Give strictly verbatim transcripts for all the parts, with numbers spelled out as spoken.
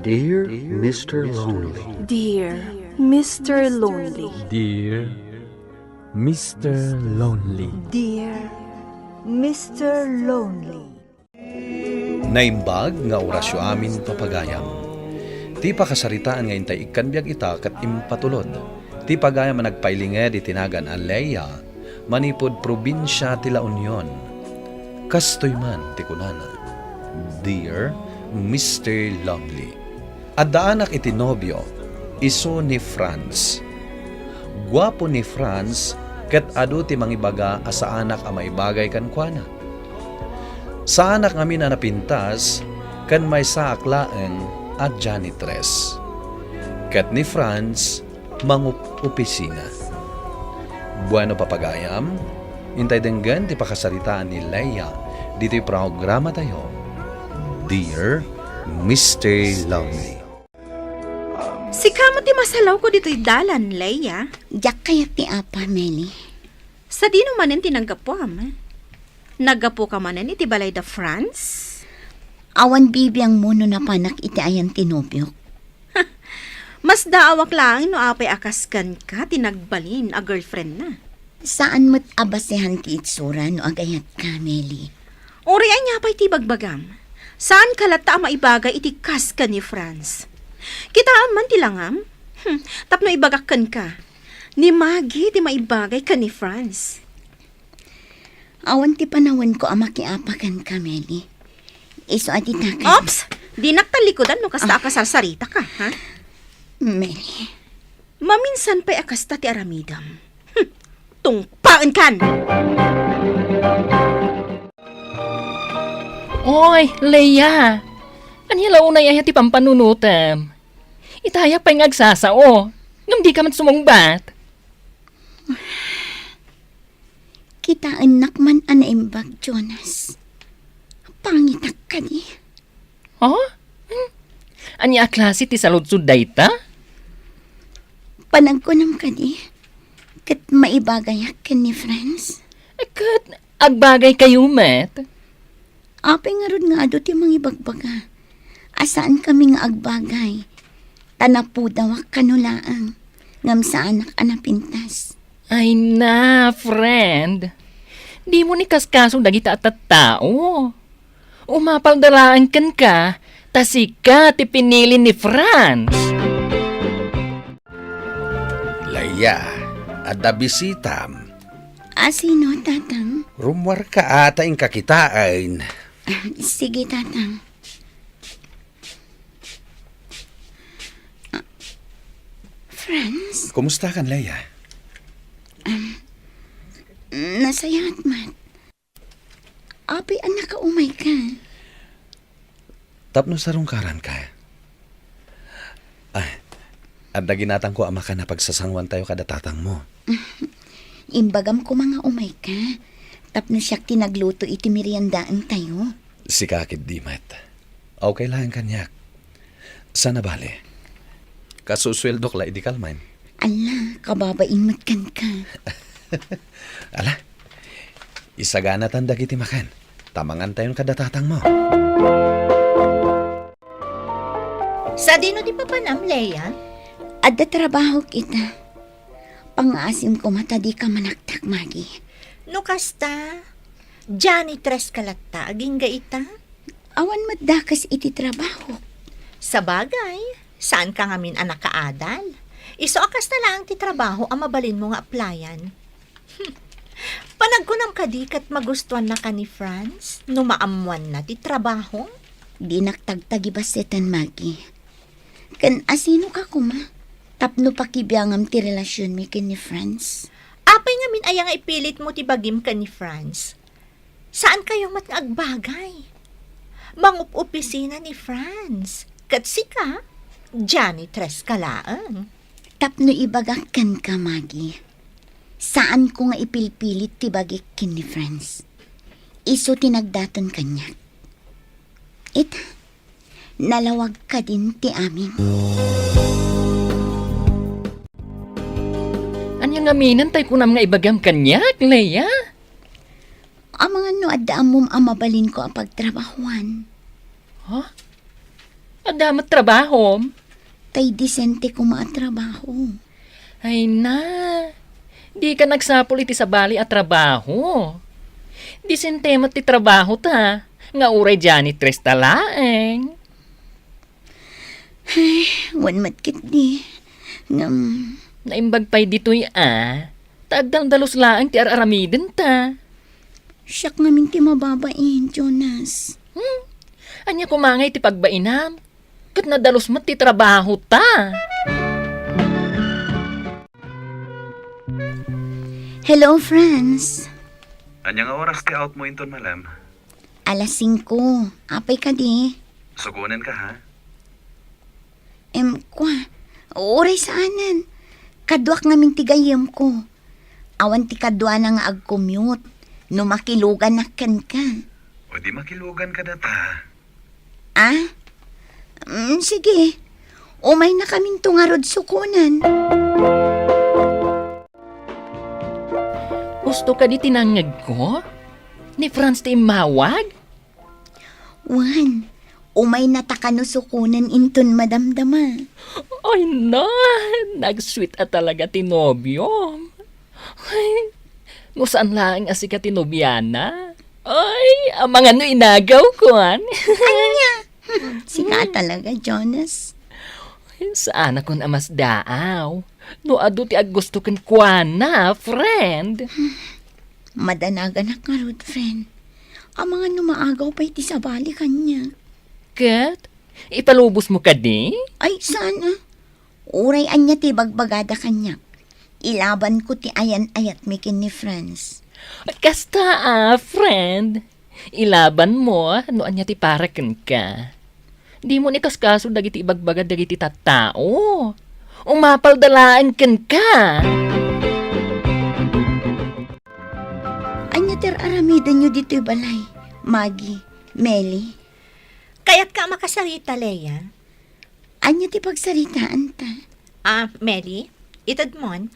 Dear Mister Lonely. Dear Mister Lonely. Dear Mister Lonely. Dear Mister Lonely. Naimbag nga orasyo amin, papagayam. Ti pakasaritaan nga intay ikkan biag ita ket impatulod ti pagayam a nagpailinged iti nagan a Leia manipud probinsia ti La Union. Kastoy man ti kunana, "Dear Mister Lonely." Addaanak iti nobio, isu ni Franz. Guapo ni Franz ket adu ti mangibaga a saanak a maibagay kenkuana. Saanak ngamin a napintas ken maysaak laeng a janitress. Ket ni Franz mangup-opisina. Bueno, papagayam, intay denggen ti pakasaritaan ni Leia ditoy programatayo, Dear Mister Lonely. Sika met ti masalawko ditoy dalan, Leia. Diak kayat ti apa, Meli. Sadino manen ti naggapuam? Naggapuka manen iti balay da Franz? Awan bibiangmo no napanak iti ayan ti nobiok. Masdaawak laeng no apay a kas kenka ti nagbalin a girlfriendna. Saan met a basehan ti itsura no agayatka, Meli. Uray ania pay ti ibagbagam? Saanka latta a maibagay iti kas ken ni Franz. Kitaem man ti langam? Hmm, tapno ibagak kenka, ni Maggie ti maibagay ken ni Franz. Awan ti panawenko a makiapa kenka, Meli. Isu a ditakan. Ops! Dinak tallikudan no kasta a kasarsaritaka, ha? Meli. Maminsan pay a kasta ti aramidem. Hmm. Tungpaenkan! Oy, Leia! Ania la unay aya ti pampanunotem? Itayak pay nga agsasao, ngem dika met sumungbat. Kitaennak man a naimbag, Jonas. Pangitak kadi. Ha? Hmm? Ania a klase ti saludsod dayta? Panagkunam kadi, ket maibagayak ken ni Franz? Ket agbagaykayo met? Apay ngarud nga adu ti mangibagbaga a saankami nga agbagay, ta napudawak kano laeng, ngem saanak a napintas. Ay na, friend. Dimo ni kaskaso dagita a tattao. Umapalda laeng kenka, ta sika ti pinili ni Franz. Leia, adda bisitam. A, sino, Tatang? Rummuarka a ta inka kitaen. Sige, Tatang. Ah, Franz? Kumustakan, Leia? Um, nasayaat met. Apay a nakaumayka? Tapno sarungkaranka. Ah, adda ginatangko a makan a pagsasanguantayo kada tatangmo. Imbagam koma nga umayka, tapno siak ti nagluto iti meriendaentayo. Sika ketdi met. Okay laeng kaniak. Saan a bale? Kasusueldok la idi kalman. Ala, kababain met kenka. Ala, isaganatan dagiti makan. Ta mangantayon kada tatangmo. Sadino ti papanam, Leia? Adda trabahok ita. Pangngaasim koma ta dika manaktak, Maggie. No kasta, janitress ka latta agingga ita? Awan met dakes iti trabahok. Sabagay, saanka ngamin a nakaadal. Isu a kasta laeng ti trabaho a mabalinmo nga aplayan. Hmm. Panagkunam kadi ket magustuannaka ni Franz no maammoanna ti trabaho? Dinak tagtagibaseten, Maggie. Ken asinoka koma tapno pakibiangam ti relasionmi ken ni Franz? Apay ngamin aya nga ipilitmo ti bagim ken ni Franz? Saankayo met nga agbagay. Mangup-opisina ni Franz, ket sika, janitress ka laeng. Tapno ibagak kenka, Maggie, saanko nga ipilpilit ti bagik ken ni Franz. Isu ti nagdaton kaniak. Ita, nalawag kadin ti amin. Ania ngamin tay kunam nga ibagam kaniak, Leia? Amangan no adda ammom a mabalinko a pagtrabahuan. Ha? Adda met trabahom? Tay disente koma a trabaho. Ay na, dika nagsapul iti sabali a trabaho. Disente met ti trabaho ta, nga uray janitress ta laeng. Ay, wen met ketdi. Ngem, naimbag pay ditoy a, ta agdaldalus laeng ti ar-aramiden ta. Siak ngamin ti mababain, Jonas. Hmm? Ania koma ngay ti pagbainam? Ket nadalus met ti trabaho ta. Hello, Franz. Ania nga oras ti out mo inton malem? Alas singko. Apay kadi? Sukonen ka, ha? Em, kwa, uray saanen. Kaduak ngamin ti gayyemko. Awan ti kaduana nga agcommute no makiluganak kenka. O di makilugan ka data. Ah? Mm, sige. Umaynakaminto ngarud sukonen. Usto kadi ti nangngegko? Ni Franz ti immawag? Wen, umaynata kano sukonen inton madamdama. Ay na, nag-sweet a talaga ti nobiom. Ay, no saan laeng a sika ti nobiana. Ay, amangan no inagaw, kuan. Ania? Sika talaga, Jonas. Ay, saanakon a masdaaw. No adu ti aggusto kenkuana, friend. Madanaganak ngarud, friend. Amangan no maagaw pay ti sabali kaniak. Ket, ipalubosmo kadi? Ay, saan a? Uray ania ti ibagbagada kaniak. Ilabanko ti ayan-ayatmi ken ni Franz. Kasta a, friend. Ilabanmo no ania ti para kenka. Dimo ni kaskaso dagiti ibagbaga dagiti tattao. Umapalda laeng kenka. Ania ti ar-aramidenyo ditoy balay, Maggie, Meli? Kayatka a makasarita, Leia? Ania ti pagsaritaanta? Ah, Meli, itedmon.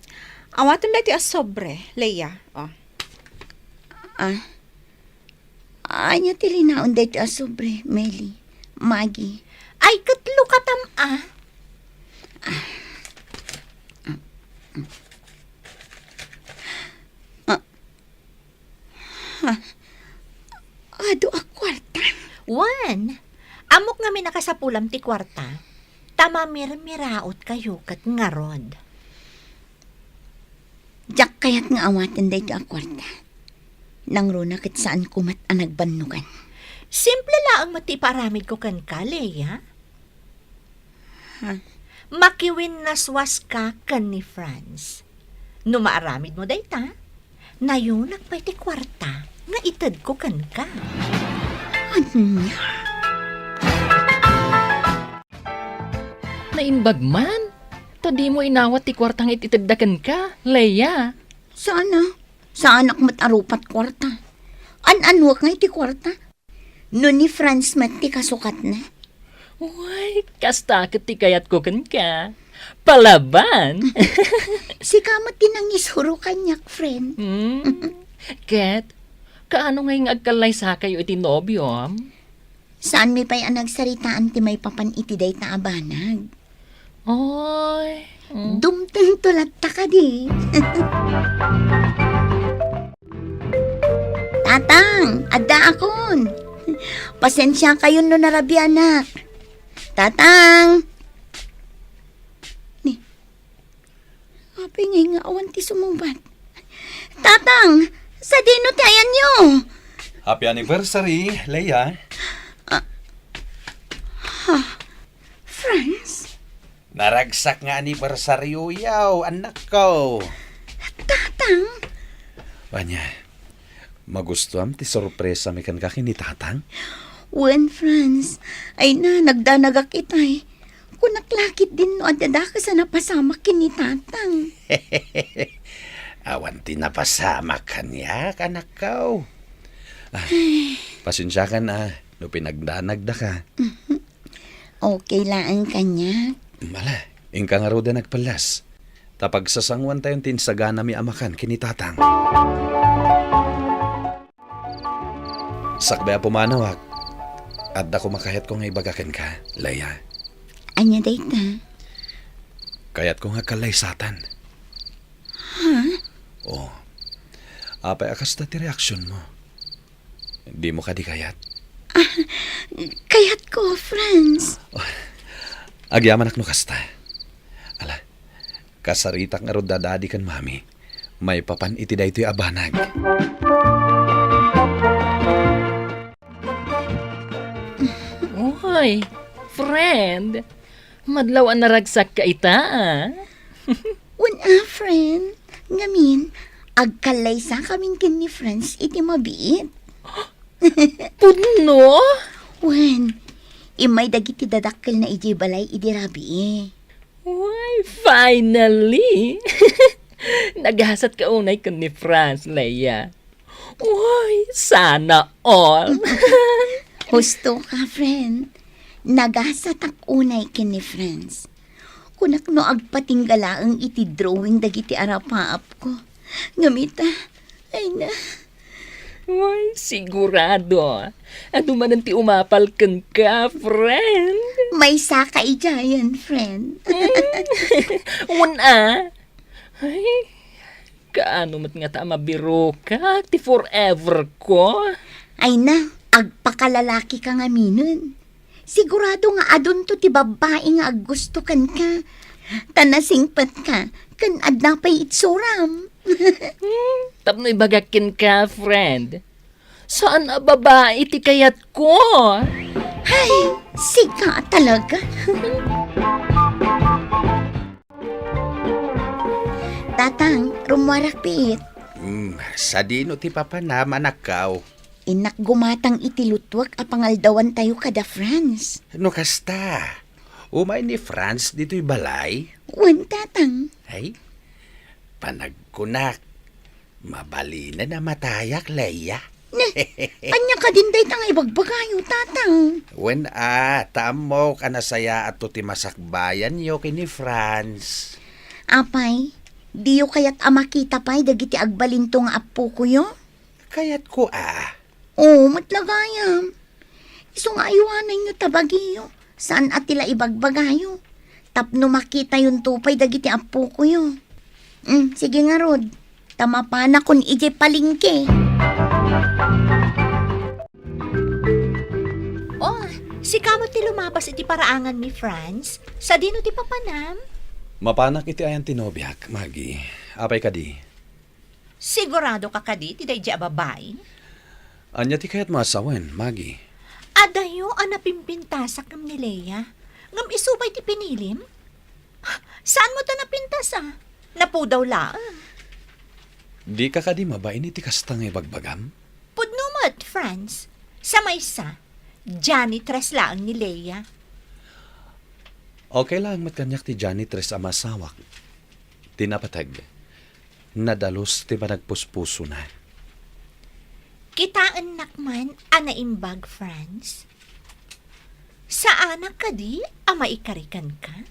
Awatem daytoy a sobre, Leia. Oh. Ah. Ania ti linaon daytoy a sobre, Meli? Maggie. Ay, ket lukatam, ah. Ah. Ah. Ha? Adu a kuarta? Wen, ammok ngamin a kasapulam ti kuarta, ta mamirmirautkayo ket ngarud. Diak kayat nga awaten daytoy a kuarta. Nangruna ket saanko met a nagbannogan. Simple laeng met ti ipaaramidko kenka, Leia. Ha? Makiwinnaswaska ken ni Franz. No maaramidmo dayta, nayonak pay ti kuarta nga itedko kenka. Ania? Naimbag man, ta dimo inawat ti kuarta nga itedda kenka, Leia. Saan a? Saanak met a rupat kuarta. An-anuak nga iti kuarta? No ni Franz met ti kasukatna? Uy, kasta ket ti kayatko kenka. Palaban! Sika met ti nangisuro kaniak, friend. Hmm. Ket, kaano ngay nga agkallaysakayo iti nobiom? Saanmi pay a nagsaritaan ti maipapan iti dayta a banag? Oy. Mm. Dumtengto latta kadi. Tatang, addaakon. Pasensiakayon no narabianak. Tatang. Ni, apay ngay nga awan ti sumungbat? Tatang, sadino ti ayanyo? Happy anniversary, Leia. Ah, ha? Franz? Naragsak nga anibersaryoyo, annakko. Tatang? Ania, magustuam ti sorpresami kenka ken ni Tatang? Wen, Franz. Ay na, nagdanagak itay. Kunak la ketdin no adda dakes a napasamak ken ni Tatang. Awan ti napasamak kaniak, annakko. Ah, pasensiakan a no pinagdanagdaka. Mhm. Okay laeng kaniak. Ala, inka ngaruden agpellas. Ta pagsasanguantayon ti insaganami a makan ken ni Tatang. Sakbay a pumanawak. Adda koma kayatko nga ibaga kenka, Leia. Ania dayta? Kayatko nga agkallaysatan. Ha? Oo. Apay a kasta ti reaksionmo? Dimo kadi kayat? Ah, kayatko, Franz. Agyamanak no kasta. Ala, kasaritak ngarud da Daddy ken Mommy maipapan iti daytoy a banag. Uy, friend, madlaw a naragsakka ita, a? Wen a, friend. Ngamin, agkallaysakamin ken ni Franz iti mabiit. Pudno? Wen, immay dagiti dadakkelna idiay balay idi rabii. Why, finally! Nagasatka unay ken ni Franz, Leia. Uy, sana all. Husto ka, friend. Nagasatak unay ken ni Franz. Kunak no agpatingga laeng iti drawing dagiti arapaapko. Ngem ita, ay na. Uy, sigurado. Adu manen ti umapal kenka, friend. Maysaka idiayen, friend. Wen a. Ay, kaano met ngata a mabirokak ti forever ko? Ay na, agpakalalakika ngaminen. Sigurado nga adunto ti babbai nga aggusto kenka. Ta nasingpetka, ken adda pay itsuram. Hmm, tapno ibagak kenka, friend. Saan a babai ti kayatko? Ay, sika talaga. Tatang, rummuarak biit. Hmm, sadino ti papanam, anakko? Innak gumatang iti lutwak a pangaldawantayo kada Franz. No kasta, umay ni Franz ditoy balay? Wen, Tatang. Ay, panagkunak. Mabalinen a matayak, Leia. Ne, ania kadin dayta nga ibagbagayo, Tatang? Wen a, ta ammok a nasayaatto ti masakbayanyo ken ni Franz. Apay, diyo kayat a makita pay dagiti agbalinto nga appokoyo? Kayatko a. Oo, met la gayam. Isu nga aywanenyo ta bagiyo, saan a ti la ibagbagayo. Tapno makitayonto pay dagiti appokoyo. Mm, sige ngarud, ta mapanakon idiay palengke. Oh, sika met ti lumapas iti paraangan ni Franz? Sadino ti papanam? Mapanak iti ayan ti nobiak, Maggie. Apay kadi? Sigurado ka kadi ti daydi a babai? Ania ti kayatmo a sawen, Maggie? Adayo a napimpintasak ngem ni Leia. Ngem isu pay ti pinilim? Saanmo ta napintas a? Napudaw laeng. Dika kadi mabain iti kasta nga ibagbagam? Pudno met, Franz. Sa maysa, janitress laeng ni Leia. Okay laeng met kaniak ti janitress a maasawak. Ti napateg, nadalus ti panagpuspusona. Kitaennak man a naimbag, Franz. Saanak kadi a maikari kenka?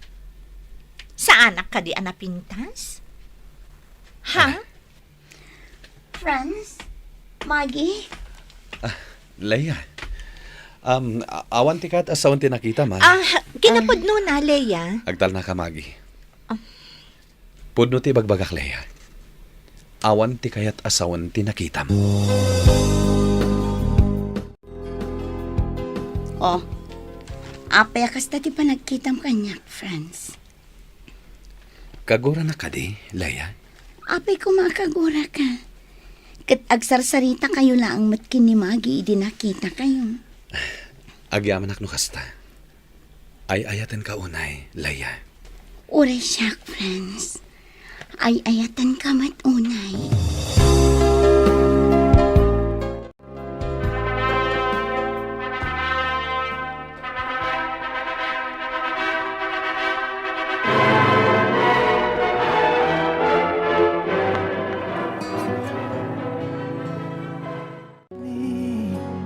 Saanak kadi a napintas? Ha? Ah. Franz? Maggie? Ah, Leia. Um, a-, awan ti kayat a sawen ti nakitam, a? Ah, kinapudnona, Leia. Agtalnaka, Maggie. Ah. Pudno ti ibagbagak, Leia. Awan ti kayat a sawen ti nakitam. Oh, apay a kasta ti panagkitam kaniak, Franz? Kaguranak kadi, Leia? Apay koma a kaguraka. Ket agsarsarita kayo laeng met ken ni Maggie idi nakita kayo. Agyamanak no kasta. Ay-ayatenka unay, Leia. Uray siak, Franz. Ay-ayatenka met unay.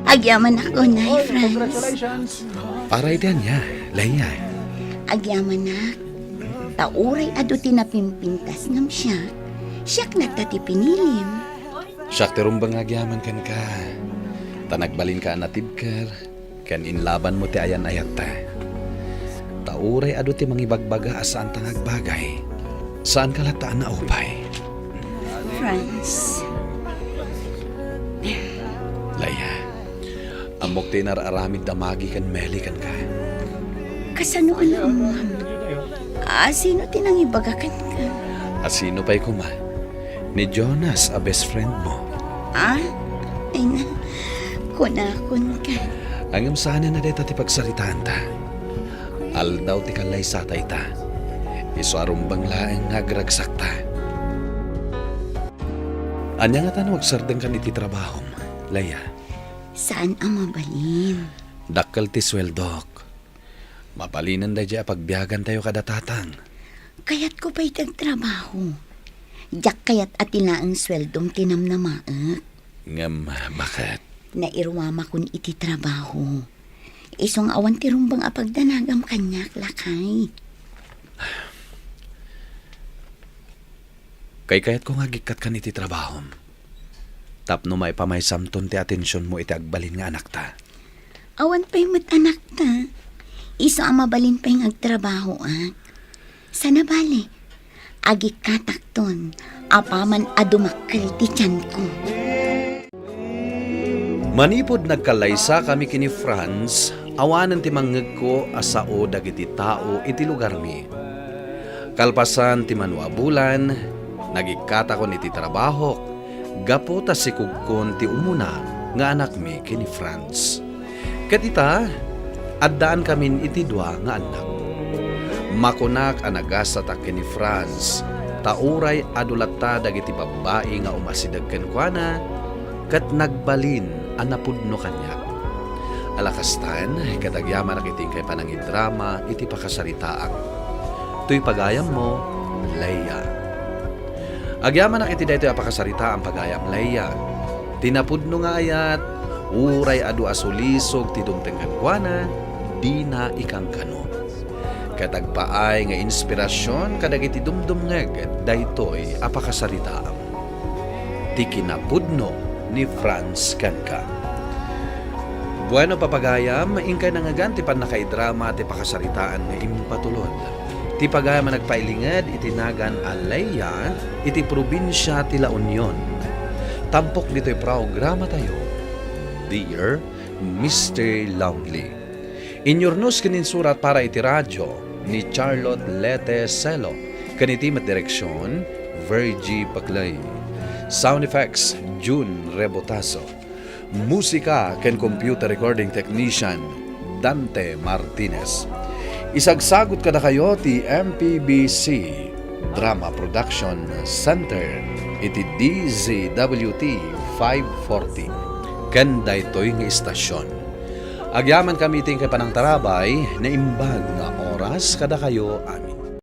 Agyamanak unay, Franz. Para iti ania, Leia? Agyamanak. Ta uray adu ti napimpintas ngem siak, siak latta ti pinilim. Siak ti rumbeng nga agyaman kenka. Ta nagbalinka a natibker, Ken inlabanmo ti ayan-ayatta. Ta uray adu ti mangibagbaga a saanta nga agbagay, saanka latta a naupay. Franz. Leia, ammok ti inar-aramid da Maggie ken Meli kenka. Kasano a naammoam? A, sino ti nangibaga kenka? A sino pay koma? Ni Jonas a best friend mo. Ah? Ay na, kunakon ka. Ngem saanen a dayta ti pagsaritaanta. Aldaw ti kallaysata ita. Isu a rumbeng laeng nga agragsakta. Ania ngata no agsardengkan iti trabahom, Leia? Saan a mabalin. Dakkel ti sueldok. Mabalinen daydiay a pagbiagantayo kada tatang. Kayatko pay ti agtrabaho. Diak kayat a ti laeng sueldom ti namnamaek. Ngem, baket? Nairuamakon iti trabaho. Isu nga awan ti rumbeng a pagdanagam kaniak, lakay. Kaykayatko nga agikkatkan iti trabahom. Tapno maipamaysamton ti atensionmo iti agbalin nga anakta. Awan pay met anakta. Isu a mabalin pay nga agtrabahoak. Sana bale, agikkatakton, apaman a dumakkel ti tianko. Manipud nagkallaysakami ken ni Franz, awanen ti mangngegko a sao dagiti tao iti lugarmi. Kalpasan ti mano a bulan, nagikkatakon iti trabahok gapu ta sikogkon ti umuna nga anakmi ken ni Franz. Ket ita, addaankamin iti dua nga annak. Makunak a nagasatak ken ni Franz, ta uray adu latta dagiti babbai nga umasideg kenkuana, ket nagbalin a napudno kaniak. Ala kastan, ket agyamanak iti inkay panangidrama iti pakasaritaam. Toy pagayammo, Leia. Agyamanak iti daytoy a pakasaritaam, pagayam, Leia. Ti napudno nga ayat, uray adu a sulisog ti dumteng kenkuana, dina ikankano. Ket agpaay nga inspirasion kadagiti dumdumngeg daytoy a pakasaritaam. Ti kinapudno ni Franz kenka. Bueno, papagayam, inkay nangngegan ti pannakaidrama ti pakasaritaan nga impatulod. Ti pagayam a nagpailinged iti nagan a Leia iti probinsia ti La Union. Tampok ditoy programatayo, Dear Mister Lonely. Inyurnos ken insurat para iti radio ni Charlotte Lete Selo, ken iti met direksion, Virgie Paclay. Sound effects, June Rebotazo. Musika ken computer recording technician, Dante Martinez. Isagsagut kadakayo ti M P B C Drama Production Center iti D Z W T five forty. Ken daytoy nga istasion, agyamankami iti inkay panangtarabay, naimbag nga oras kadakayo amin.